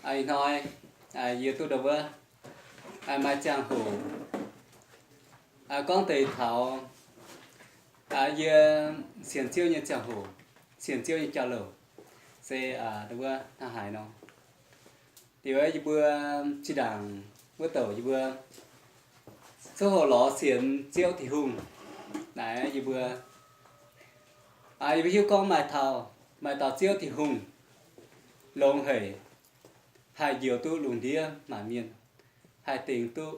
Ih hnoi yie duqv ndau wuov maaih ziangh hoc gorngv deix taux yie sienx Ziouv nyei ziangh hoc, sienx Ziouv nyei jauv-louc se ndau wuov hnangv haaix nor. Liuz yie mbuo zinh ndaangc wuov douc yie mbuo coqv hoc lorz sienx Ziouv Tin-Hungh naaic, yie mbuo, yie mbuo hiuv gorngv maaih taux, maaih dauh Ziouv Tin-Hungh longx haic, haih njoux duqv lungh ndiev maanc mienh, haih dengx duqv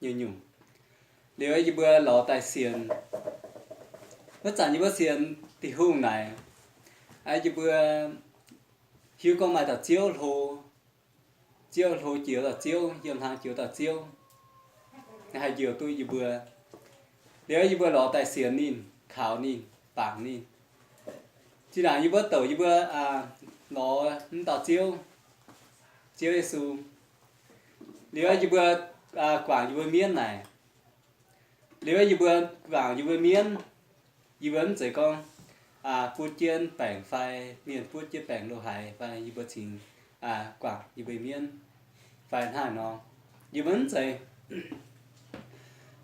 nyei nyungc. Liuz yie mbuo lorz daaih sienx. Wuov zanc yie mbuo sienx Tin-Hungh naaic, yie mbuo hiuv gorngv maaih dauh Ziouv hlo, Ziouv hlo jiex dauh Ziouv, yiem hlang jiex dauh Ziouv, haih njoux duqv yie mbuo. Liuz yie mbuo lorz daaih sienx ninh, kaux ninh, bangc ninh. Zinh ndaangc yie mbuo douc yie mbuo lorz mv dauh Ziouv, Ziouv Yesu. Liuz yie mbuo guangc yie mbuo mienv naaic. Liuz yie mbuo guangc yie mbuo mienv, yie mbuo mv zeiz gorngv butv jienv baengc fai mienh butv jienv baengc lo haaix fai yie mbuo cingx guangc yie mbuo mienv fai hnangv nor. Yie mbuo mv zeiz.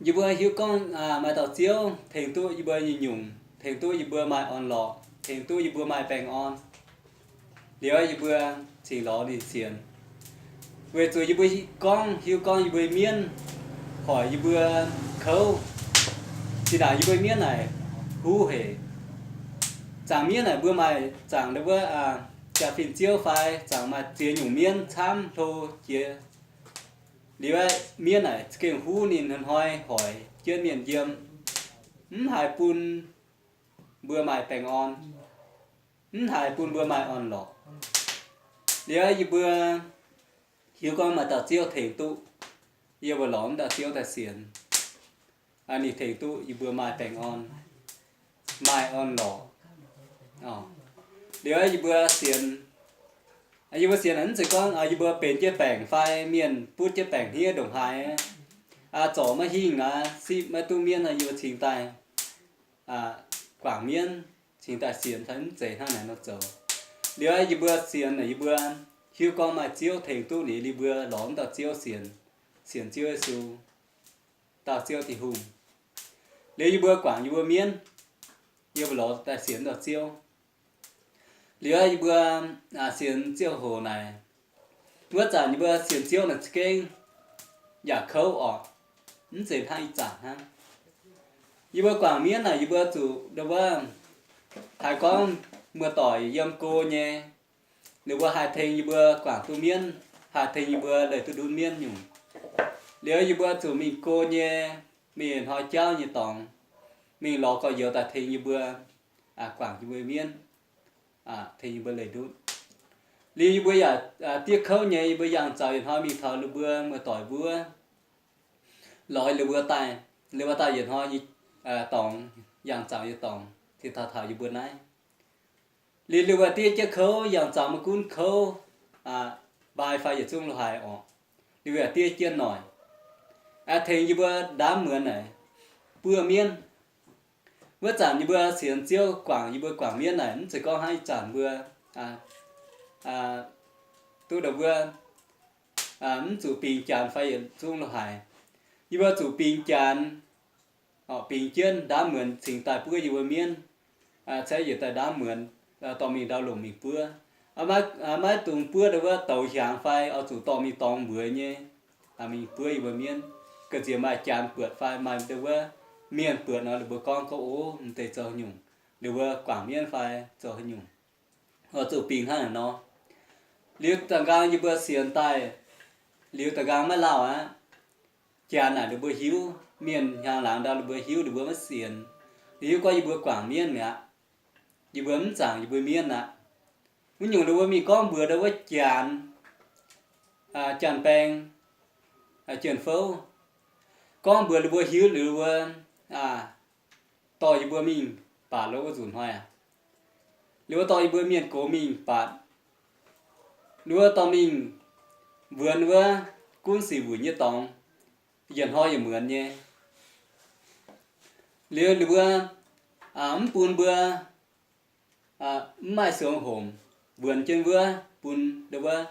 Yie mbuo hiuv gorngv maaih dauh Ziouv tengx duqv yie mbuo nyei nyungc, tengx duqv yie mbuo maaih orn-lorqc, tengx duqv yie mbuo maaih baengh orn. Liuz yie mbuo cingx lorz ninh sienx. Weic zuqc yie mbuo gorngv, hiuv gorngv yie mbuo mienv hoic yie mbuo kouv. Zinh ndaangc yie mbuo mienv naaic huv haic. Zaangc mienv naaic mbuo maaih zaangc ndau wuov jaa-fin ziouv fai zaangc maaih ziex nyungc mienv camv hlo jiex. Liuz mienv naaic za'gengh huv ninh hnoi-hnoi hoic jienv mienh yiem, mv haiz bun mbuo maaih baengh orn, mv haiz bun mbuo maaih orn-lorqc. Liuz yie mbuo hiuv gorngv maaih dauh Ziouv tengx duqv, yie mbuo lorz mv dauh Ziouv daaih sienx, ninh tengx duqv yie mbuo maaih baengh orn, maaih orn-lorqc. Liuz yie mbuo sienx, yie mbuo sienx mv zeiz gorngv yie mbuo benx jienv baengc fai mienh butv jienv baengc hniev ndongc haaix, zorc maiv hingh aqv, sipv maiv duqv mienv, yie mbuo cingx daaih guangc mienv, cingx daaih sienx fai mv zeiz hnangv naaic nor zoux. Liuz yie mbuo sienx naaic yie mbuo hiuv gorngv maaih Ziouv tengx duqv ninh, liuz mbuo lorz mv dauh Ziouv sienx, sienx Ziouv Yesu, dauh Ziouv Tin-Hungh. Liuz yie mbuo guangc yie mbuo mienv, yie mbuo lorz daaih sienx dauh Ziouv. Liuz yie mbuo sienx ziouc hoc naaic, wuov zanc yie mbuo sienx Ziouv naaic za'gengh yaac kouv oc, mv zeiz hnangv ih zanc hnangv. Yie mbuo guangc mienv naaic yie mbuo zuqc ndau wuov, haiz gorngv muoz-doic yiem go nyei, ninh mbuo haih tengx yie mbuo guangc duqv mienv, haih tengx yie mbuo leih duqv ndutv mienv nyungc. Liuz yie mbuo zuqc mingh go nyei, mingh hnoi jauv nyei dorngx, mingh lorz gorx-youz daaih tengx yie mbuo guangc yie mbuo mienv, tengx yie mbuo leih ndutv. Liuz yie mbuo yaac diev kouv nyei, yie mbuo yangh zaux yietc hnoi mingh taux ninh mbuo muoz-doic mbuov, lorz ninh mbuo daaih, ninh mbuo daaih yietc hnoi nyei dorngx, yangh zaux nyei dorngx, cingx taux taux yie mbuo naaiv. Liuz ninh mbuo diev jienv kouv, yangh zaux maiv gunv kouv, mbai fai yietc zungv lo haaix orqc, ninh mbuo yaac diev jienv noic, tengx yie mbuo ndaamv muonz naaic buov mienv. Wuov zanc yie mbuo sienx Ziouv guangc, yie mbuo guangc mienv naaic mv zeiz gorngv hnangv ih zanc mbuo duqv ndau wuov mv zuqc bingx janx fai yietc zungv lo haaix. Yie mbuo zuqc bingx janx, bingx jienv ndaamv muonz cingx daaih buov yie mbuo mienv, caeqv yietc daaih ndaamv muonz dorh mingh ndau longc mingh buov. Maiv dungx buov ndau wuov douz hiaangx fai oix zuqc dorh mingh dorngx mbuox nyei mingh buov yie mbuo mienv. Ga'nziex maaih janx buatc fai maaih ndau wuov mienh buatc nor, ninh mbuo gorngv, gorngv, O, m'deix zoux nyungc, ninh mbuo guangc mienv fai zoux nyungc, oix zuqc bingx hnangv naaic nor. Liuz da'nqaang yie mbuo sienx daaih, liuz da'nqaang maiv lauh aqv. Janx naaic ninh mbuo hiuv, mienh hnyangx laangz ndau ninh mbuo hiuv, ninh mbuo maiv sienx. Ninh hiuv gorngv yie mbuo guangc mienv mi'aqv. Yie mbuo mv zaangc yie mbuo mienv aqv. Wuov nyungc ninh mbuo mingh gorngv mbuox ndau wuov janx, janx-baeng, jien-fouv, gorngv mbuox ninh mbuo hiuv liuz ninh mbuo dorh yie mbuo mingh baatc lo wuov nzunc hnoi aqv. Ninh mbuo dorh yie mbuo mienh gox mingh baatc, ninh mbuo dorh mingh mbuonx wuov gunv sic wuic nyei dorngx, yietc hnoi yietc muonz nyei. Liuz ninh mbuo mv bun mbuo, mv maaih suonx homc, mbuonx jienv wuov bun ndau wuov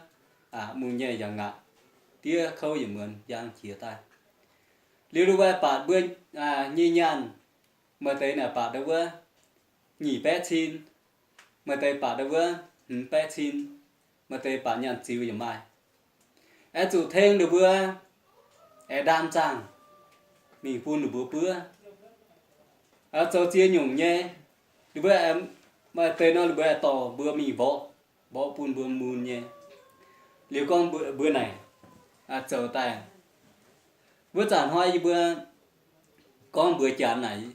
mun nyei yangh ngaatc, diev kouv yietc muonz njang jiex daaih. Liuz ninh mbuo baatc mbuo nyei nyaanh, maaih deix naaic baatc ndau wuov nyic baeqv cin, maaih deix baatc ndau wuov hmz baeqv cin, maaih deix baatc nyaanh ziux yaac maaih. Aengx zuqc tengx ninh mbuo aengx ndaam zaangh mingh bun ninh mbuo buov, zoux ziex nyungc nyei. Ninh mbuo maaih deix nor ninh mbuo aengx dorh mbuo mingh mborqv, mborqv bun mbuo mun nyei. Liuz gorngv mbuo naaic zoux daaih, wuov zanc hnoi yie mbuo gorngv mbuox Janx naaic,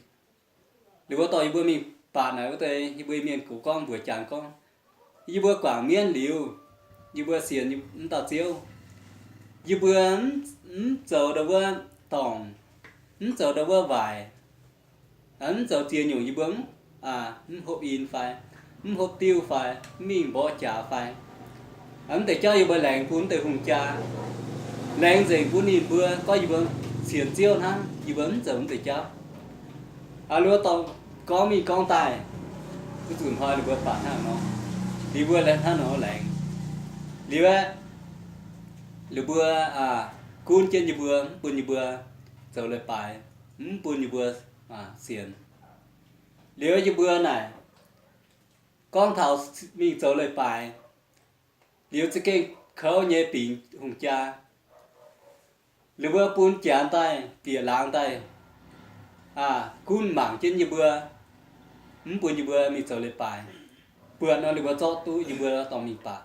ninh mbuo dorh yie mbuo mingh baatc naaic wuov deix, yie mbuo mienh gox gorngv mbuox Janx gorngv, yie mbuo guangc mienv liuz, yie mbuo sienx mv dauh Ziouv, yie mbuo mv zoux ndau wuov dorngc, mv zoux ndau wuov waaic, mv zoux ziex nyungc yie mbuo mv hopv in fai, mv hopv diuv fai, mv mingh mborqv jaax fai, mv deix jauv yie mbuo laengz bun mv deix hungh jaa, laengz nzengc bun ninh mbuo gorngv yie mbuo sienx Ziouv hnangv, yie mbuo mv zoux mv deix jauv. Aa, ninh mbuo dorh gorngv mingh gorngv daaih, wuov nzunc hnoi ninh mbuo baac hnangv nor, liuz mbuo laengz hnangv nor laengz. Liuz aeqv, ninh mbuo gunv jienv yie mbuo, mv bun yie mbuo zoux leiz-baaix, mv bun yie mbuo sienx. Liuz yie mbuo naaic gorngv taux mingh zoux leiz-baaix, liuz za'gengh kouv nyei bingx hungh jaa. Ninh mbuo bun Janx daaih, bieqc laangz daaih, gunv mangc jienv yie mbuo, mv bun yie mbuo mingh zoux leiz-baaix. Buatc nor ninh mbuo zorqv duqv yie mbuo dorh mingh baac.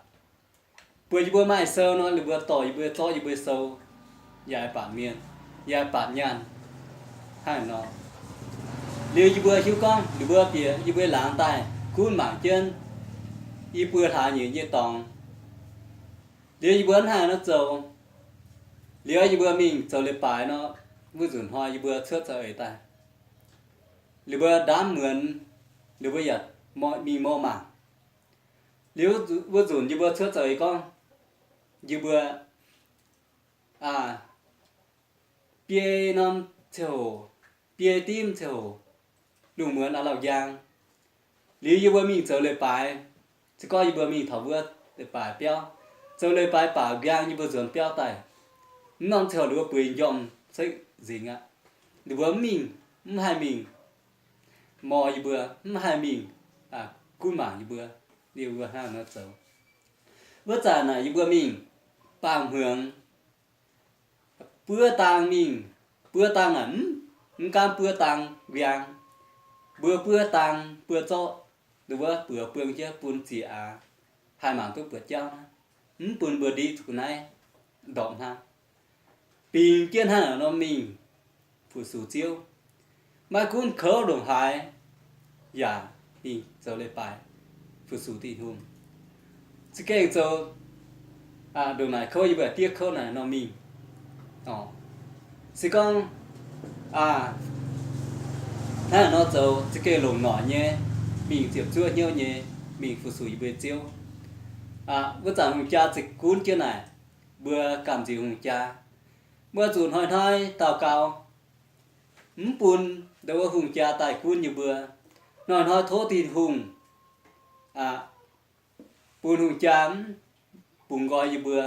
Buatc yie mbuo maaih sou nor ninh mbuo dorh yie mbuo zorqv yie mbuo sou, yaac baatc mienh, yaac baatc nyaanh hnangv nor. Liuz yie mbuo hiuv gorngv ninh mbuo bieqc yie mbuo laangz daaih gunv mangc jienv yie mbuo hlaax nyeic nyei dorngx. Liuz yie mbuo hnangv nor zoux, liuz yie mbuo mingh zoux leiz-baaix nor, wuov nzunc hnoi yie mbuo cuotv za'eix daaih, ninh mbuo ndaamv muonz, ninh mbuo yaac mingh mor mangc. Liuz wuov nzunc yie mbuo cuotv za'eix gorngv, yie mbuo biei norm ziangh hoc, biei dimv ziangh hoc, lungh muonz a'lauh njang. Liuz yie mbuo mingh zoux leiz-baaix, se gorngv yie mbuo mingh taux wuov leiz-baaix biauv, zoux leiz-baaix baac nqaang yie mbuo nzuonx biauv daaih, mv norm ziangh hoc ninh mbuo bueix njormh se nzingx aqv. Ninh mbuo mv mingh, mv haih mingh mor yie mbuo, mv haih mingh gunv mangc yie mbuo. Liuz mbuo hnangv nor zoux. Wuov zanc naaic yie mbuo mingh baamh hmuangx buov dang mingh, buov dang naaic mv, mv gaamv buov dang nqaang, mbuo buov dang buo zorqv, ndongc wuov buoz buang jienv bun ziex aax, haih mangc duqv buoz jauv hnangv, mv bun mbuo ndiqv zuqc naaiv ndorpc hnangv. Bingx jienv hnangv naaic nor mingh fu-sux Ziouv, maiv gunv kouv ndongc haaix, yaac mingh zoux leiz-baaix fu-sux Tin-Hungh. Za'gengh zoux ndongc naaic kouv yie mbuo diev kouv naaic nor mingh. Se gorngv hnangv naaic nor zoux za'gengh longc noic nyei, mingh ziepc zuoqv hnyouv nyei, mingh fu-sux yie mbuo Ziouv. Wuov zanc hungh jaa za'gengh gunv jienv naaic, mbuo gamh nziex hungh jaa. Mbuo zuqc hnoi-hnoi daux gaux, mv bun ndau wuov hungh jaa daaih gunv yie mbuo. Hnoi-hnoi tov Tin-Hungh bun hungh jaa mv bungx nqoi yie mbuo,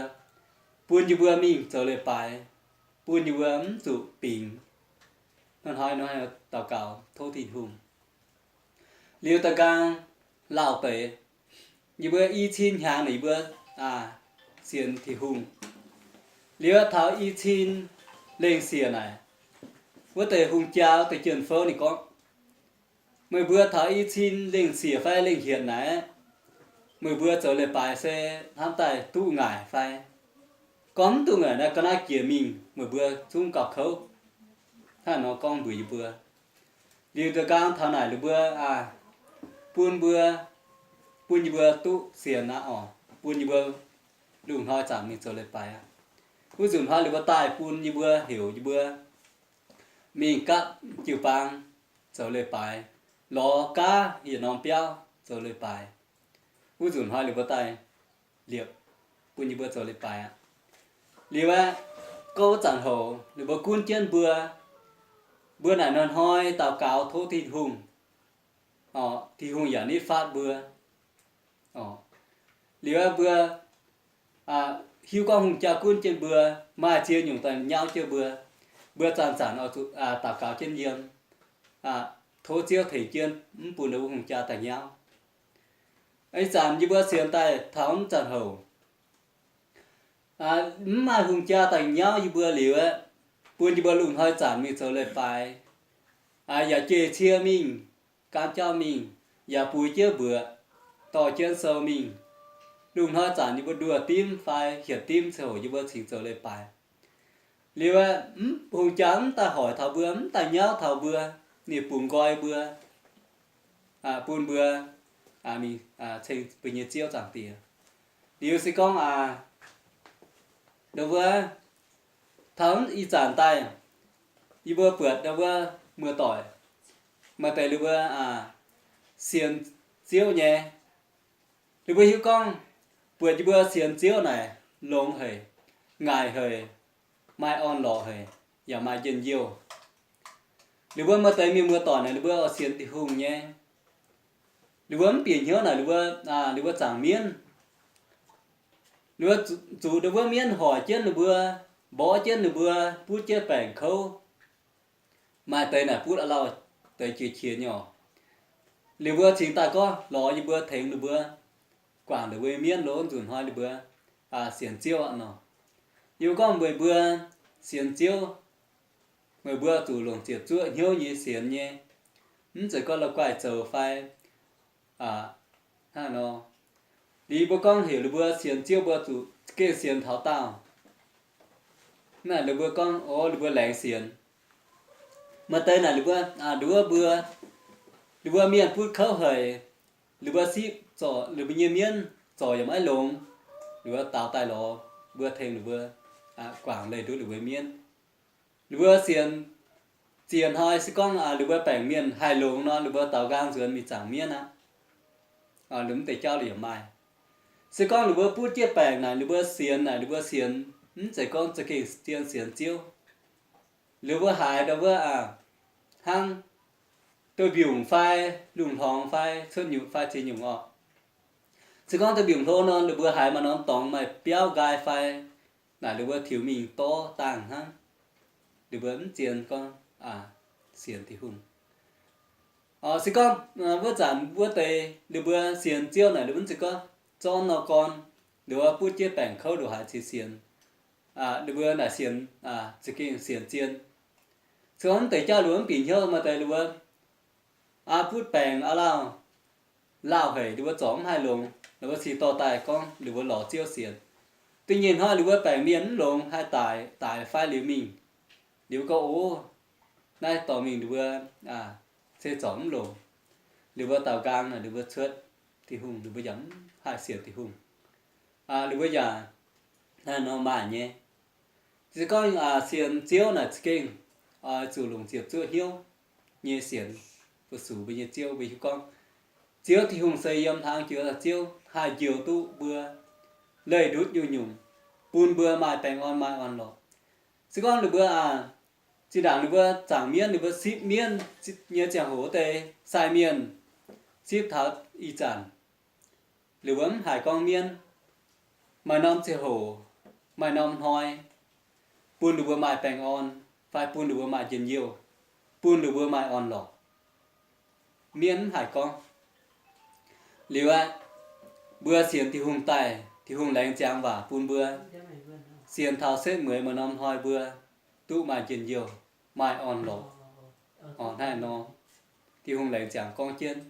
bun yie mbuo mingh zoux leiz-baaix, bun yie mbuo mv zuqc bingx. Hnoi-hnoi daux gaux tov Tin-Hungh. Liuz da'nqaang lauh deix, yie mbuo i cin hnyangx naaic yie mbuo sienx Tin-Hungh. Liuz taux i cin lengh siec naaic, wuov deix hungh jaa wuov deix jien-fouv ninh gorngv, meih mbuo taux i cin lengh siec fai lengh hietc naaic, meih mbuo zoux leiz-baaix se hnamv daaih duqv ngaaic fai? Gorngv mv duqv ngaaic naaiv, ga'naaiv jiex mingh meih mbuo zungv gauh kouv. Hnangv nor gorngv mbuox yie mbuo. Liuz da'nqaang taux naaic ninh mbuo bun mbuo, bun yie mbuo duqv sienx aqv oc, bun yie mbuo lungh hnoi zanc mingh zoux leiz-baaix aqv. Wuov nzunc hnoi ninh mbuo daaih bun yie mbuo heuc yie mbuo mingh gapv jiu-baang zoux leiz-baaix, lorz gaav yietc norm biauv zoux leiz-baaix. Wuov nzunc hnoi ninh mbuo daaih liepc bun yie mbuo zoux leiz-baaix aqv. Liuz aeqv, gorngv wuov zanc hoc ninh mbuo gunv jienv mbuo, mbuo naaic hnoi-hnoi daux gaux tov Tin-Hungh, Tin-Hungh yaac nitv fatv mbuo. Liuz aeqv, mbuo hiuv gorngv hungh jaa gunv jienv mbuo, maaih ziex nyungc daaih nyauv jienv mbuo. Mbuo zanc-zanc oix zuqc daux gaux jienv yiem, tov Ziouv tengx jienv mv bun wuov hungh jaa daaih nyauv. Ih zanc yie mbuo sienx daaih taux mv zanc houc, mv maaih hungh jaa daaih nyauv yie mbuo liuz aeqv, bun yie mbuo lungh hnoi zanc mingh zoux leiz-baaix, yaac jiex cie mingh, gaam jauv mingh, yaac buix jienv mbuoqc, dorh jienv sou mingh. Lungh hnoi zanc yie mbuo nduoh dimv fai hietc dimv ziangh hoc yie mbuo cingx zoux leiz-baaix. Liuz aeqv, hungh jaa mv daaih hoic taux mbuo, mv daaih nyauv taux mbuo, ninh bungx nqoi mbuo, bun mbuo mingh ceng mbuo nyei Ziouv Zaangc Diex. Liuz se gorngv aa, ndo wuov, taux ih zanc daaih, yie mbuo buatc ndo wuov muoz-doic, maaih deix ninh mbuo sienx Ziouv nyei. Ninh mbuo hiuv gorngv buatc yie mbuo sienx Ziouv naaic longx haic, ngaaic haic, maaih orn-lorqc haic, yaac maaih njien-youh. Ninh mbuo maaih deix mienh muoz-doic naaic ninh mbuo oix sienx Tin-Hungh nyei. Ninh mbuo mv bieqc hnyouv naaic ninh mbuo, ninh mbuo zaangc mienv. Ninh mbuo zuqc ndo wuov mienv hoic jienv ninh mbuo, mborqv jienv ninh mbuo, butv jienv baengc kouv. Maaih deix naaic butv aav lauh deix jiex qiex nyei oc. Ninh mbuo cingx daaih gorngv lorz yie mbuo tengx ninh mbuo guangc ninh mbuo nyei mienv lo nzunc hnoi ninh mbuo sienx Ziouv aqv nor. Yie gorngv meih mbuo sienx Ziouv, meih mbuo zuqc longc ziepc zuoqv hnyouv nyei sienx nyei, mv zeiz gorngv la'guaih zoux fai hnangv nor. Liuz mbuo gorngv heuc ninh mbuo sienx Ziouv mbuo zuqc za'gengh sienx taux daauh. Naaic ninh mbuo gorngv, o, ninh mbuo laengz sienx. Maaih deix naaic ninh mbuo, nduov mbuo, ninh mbuo mienh butv kouv haic, ninh mbuo sipv zorc ninh mbuo nyei mienv zorc yaac maiv longx, ninh mbuo daaux daaih lorz mbuo tengx ninh mbuo guangc leih ndutv ninh mbuo mienv. Ninh mbuo sienx ziex hnoi se gorngv ninh mbuo baengc mienh haih longx nor, ninh mbuo daaux nqaang nzuonx mingh zaangc mienv aqv. Ninh mv deix jauv liuz yaac maaih. Se gorngv ninh mbuo butv jienv baengc naaic, ninh mbuo sienx naaic, ninh mbuo sienx mv zeiz gorngv za'gengh zien sienx Ziouv. Ninh mbuo haiz ndo wuov hnangv duih mbiungc fai lungh hlorngx fai cuotv nyutc fai ziex nyungc orqc. Se gorngv duih mbiungc hlo nor, ninh mbuo haiz maaih norm dorngx maaih biauv nqaai fai naaic, ninh mbuo tiux mingh dorv dangh hnangv. Ninh mbuo mv zien gorngv sienx Tin-Hungh. Se gorngv wuov zanc wuov deix ninh mbuo sienx Ziouv naaic, ninh mbuo mv zeiz gorngv zorqv nor gorn, ninh mbuo butv jienv baengc kouv nduqc haaix cingx sienx. Ninh mbuo naaic sienx, za'gengh sienx zien. Se gorngv mv deix jauv ninh mbuo mv bieqc hnyouv, maaih deix ninh mbuo butv baengc aav lauh, lauh haic, ninh mbuo zorc mv haih longx, ninh mbuo cingx dorh daaih gorngv ninh mbuo lorz Ziouv sienx. Da'nyeic hnoi ninh mbuo baengc mienh mv longx, haih daic, daic fai liuz mingh, ninh mbuo gorngv, o, naaiv dorh mingh ninh mbuo se zorc mv longx. Ninh mbuo daaux nqaang naaic, ninh mbuo cuotv Tin-Hungh, ninh mbuo yaac mv haih sienx Tin-Hungh. Ninh mbuo yaac naaiv nor maaih nyei. Se gorngv sienx Ziouv naaic za'gengh oix zuqc longc ziepc zuoqv hnyouv nyei sienx fu-sux mbuo nyei Ziouv. Mbuo hiuv gorngv Ziouv Tin-Hungh se yiem hlang jiex daaih Ziouv, haih njoux duqv mbuo leih ndutv nyungc-nyungc, bun mbuo maaih baengh orn maaih orn-lorqc. Se gorngv ninh mbuo, zinh ndaangc ninh mbuo zaangc mienv, ninh mbuo sipv mienv nyei ziangh hoc wuov deix sai mienh, sipv taux ih zanc, ninh mbuo mv haiz gorngv mienv maaih norm ziangh hoc, maaih norm hnoi, bun ninh mbuo maaih baengh orn, fai bun ninh mbuo maaih njien-youh, bun ninh mbuo maaih orn-lorqc. Mienv mv haiz gorngv. Liuz aqv, mbuo sienx Tin-Hungh daaih, Tin-Hungh laengz ziangx waac bun mbuo, sienx taux setv mueiz maaih norm hnoi mbuo duqv maaih njien-youh, maaih orn-lorqc. Orqc, hnangv nor, Tin-Hungh laengz ziangx gorngv jienv.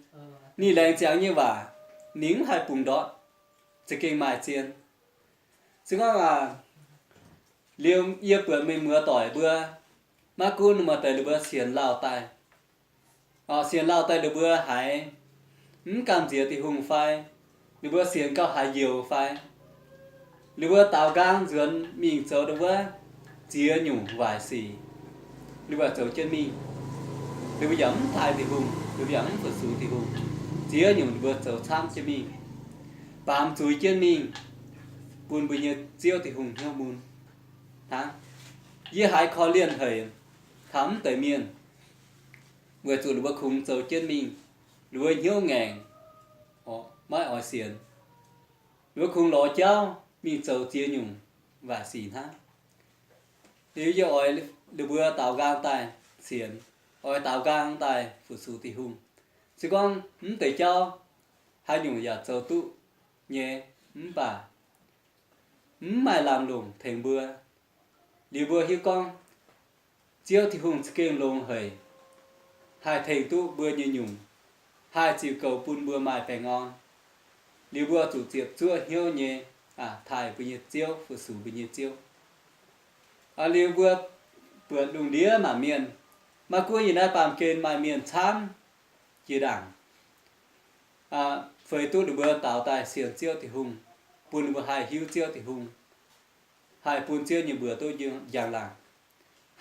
Ninh laengz ziangx nyei waac, ninh mv haih bungx ndortv, za'gengh maaih zien. Se gorngv aac, liuz yie buatc mienh muoz-doic mbuo, maiv gunv maaih deix ninh mbuo sienx lauh daaih, sienx lauh daaih ninh mbuo haiz mv gamh nziex Tin-Hungh fai, ninh mbuo sienx gauh haiz youx fai, ninh mbuo daaux nqaang nzuonx mingh zoux ndo wuov ziex nyungc waaic sic, ninh mbuo zoux jienv mingh. Ninh mbuo yaac mv taaih Tin-Hungh, ninh mbuo yaac mv fu-sux Tin-Hungh. Ziex nyungc ninh mbuo zoux camv jienv mingh, baamz zuiz jienv mingh, bun mbuo nyei Ziouv Tin-Hungh hnyouv mun hnangv. Yie haiz korv-lienh haic taux mv deix mienh, weic zuqc ninh mbuo kungx zoux jienv mingh, ninh mbuo hnyouv ngaengc, maiv oix sienx. Ninh mbuo kungx lorz jauv mingh zoux ziex nyungc waaic sic hnangv. Liuz yie oix lih mbuo daaux nqaang daaih sienx, oix daaux nqaang daaih fu-sux Tin-Hungh. Se gorngv mv deix jauv haaix nyungc yaac zoux duqv nyei, mv baac mv maaih lamh longc tengx mbuo. Liuz mbuo hiuv gorngv Ziouv Tin-Hungh za'gengh longx haic, haih tengx duqv mbuo nyei nyungc, haih ziux goux bun mbuo maaih baengh orn. Liuz mbuo zuqc ziepc zuoqv hnyouv nyei taaih mbuo nyei Ziouv, fu-sux mbuo nyei Ziouv. Liuz mbuo buatc lungh ndiev maac mienh, maiv gunv yiem naaiv baamh gen maaih mienh camv jiex ndaangc, feix duqv ninh mbuo daaux daaih sienx Ziouv Tin-Hungh, bun ninh mbuo haih hiuv Ziouv Tin-Hungh, haih bun Ziouv nyei mbuox duqv njang-laangc,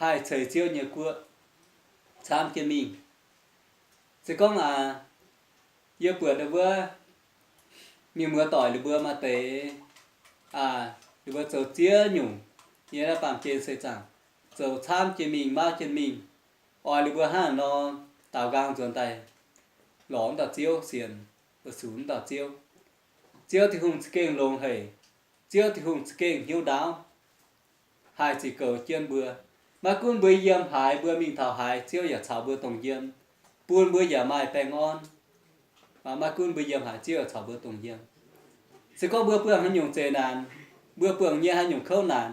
haih ceix Ziouv nyei guoqv camv jienv mingh. Se gorngv aac, yie buatc wuov mienh muoz-doic ninh mbuo maaih deix, ninh mbuo zoux ziex nyungc, yie naaiv baamh gen se zaangc zoux camv jienv mingh, mauv jienv mingh, oix ninh mbuo hnangv nor daaux nqaang nzuonx daaih lorz wuov dauh Ziouv sienx, fu-sux wuov dauh Ziouv. Ziouv Tin-Hungh za'gengh longx haic. Ziouv Tin-Hungh za'gengh hnyouv ndaauv, haih ziux goux jienv mbuo. Maiv gunv mbuo yiem haaix, mbuo mingh taux haaix, Ziouv yaac caux mbuo dongh yiem, bun mbuo yaac maaih baengh orn. Maiv gunv mbuo yiem haaix, Ziouv yaac caux mbuo dongh yiem. Se gorngv mbuo buangh haaix nyungc zeqc naanc, mbuo buangh nyei haaix nyungc kouv naanc,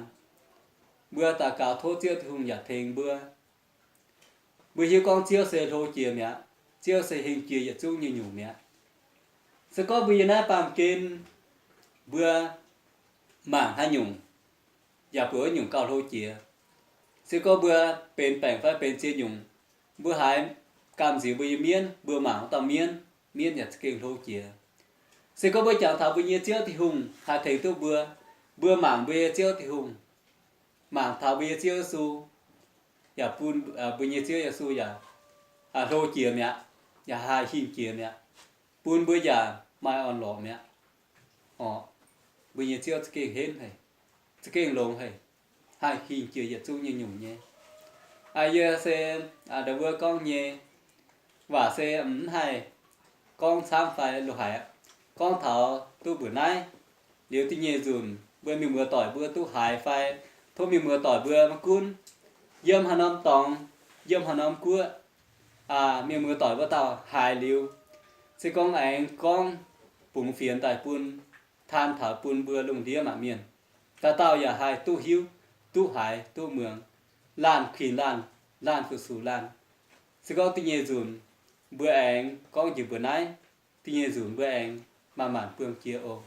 mbuo daux gaux tov Ziouv Tin-Hungh yaac tengx mbuo. Mbuo hiuv gorngv Ziouv se hlo jiex mi'aqv. Ziouv se hingh jiex yietc zungv nyei nyungc mi'aqv. Se gorngv mbuo yiem naaiv baamh gen mbuo mangc haaix nyungc yaac buatc wuov nyungc gauh hlo jiex. Se gorngv mbuo benx baengc fai benx ziex nyungc, mbuo haiz gamh nziex mbuo nyei mienv, mbuo mangc wuov dauh mienv, mienv yaac za'gengh hlo jiex. Se gorngv mbuo jangx taux mbuo nyei Ziouv Tin-Hungh haih tengx duqv mbuo, mbuo mangc mbuo nyei Ziouv Tin-Hungh, mangc taux mbuo nyei Ziouv Yesu, yaac bun mbuo nyei Ziouv Yesu yaac hlo jiex mi'aqv, yaac haih hingh jiex mi'aqv, bun mbuo yaac maaih orn-lorqc mi'aqv. Orqc, mbuo nyei Ziouv za'gengh henv haic, za'gengh longx haic, haih hingh jiex yietc zungv nyei nyungc nyei. Yie se ndau wuov gorngv nyei waac se mv haih gorngv camv fai lo haic aqv. Gorngv taux duqv mbuoqc naaiv, liuz da'nyeic nzunc mbuo mienh muoz-doic mbuo duqv haiz fai, tov mienh muoz-doic mbuo maiv gunv yiem haaix norm dorngx, yiem haaix norm guoqv, mienh muoz-doic wuov dauh haiz liuz, se gorngv aengx gorngv bungx fienx daaih bun, taan taux bun mbuo lungh ndiev maac mienh, dauh dauh yaac haih duqv hiuv, duqv haiz, duqv muangx, laanh kuinx laanh, laanh fu-sux laanh. Se gorngv da'nyeic nzunc mbuo aengx gorngv njiec mbuoqc naaiv, da'nyeic nzunc mbuo aengx manc-manc buangh jiex oc.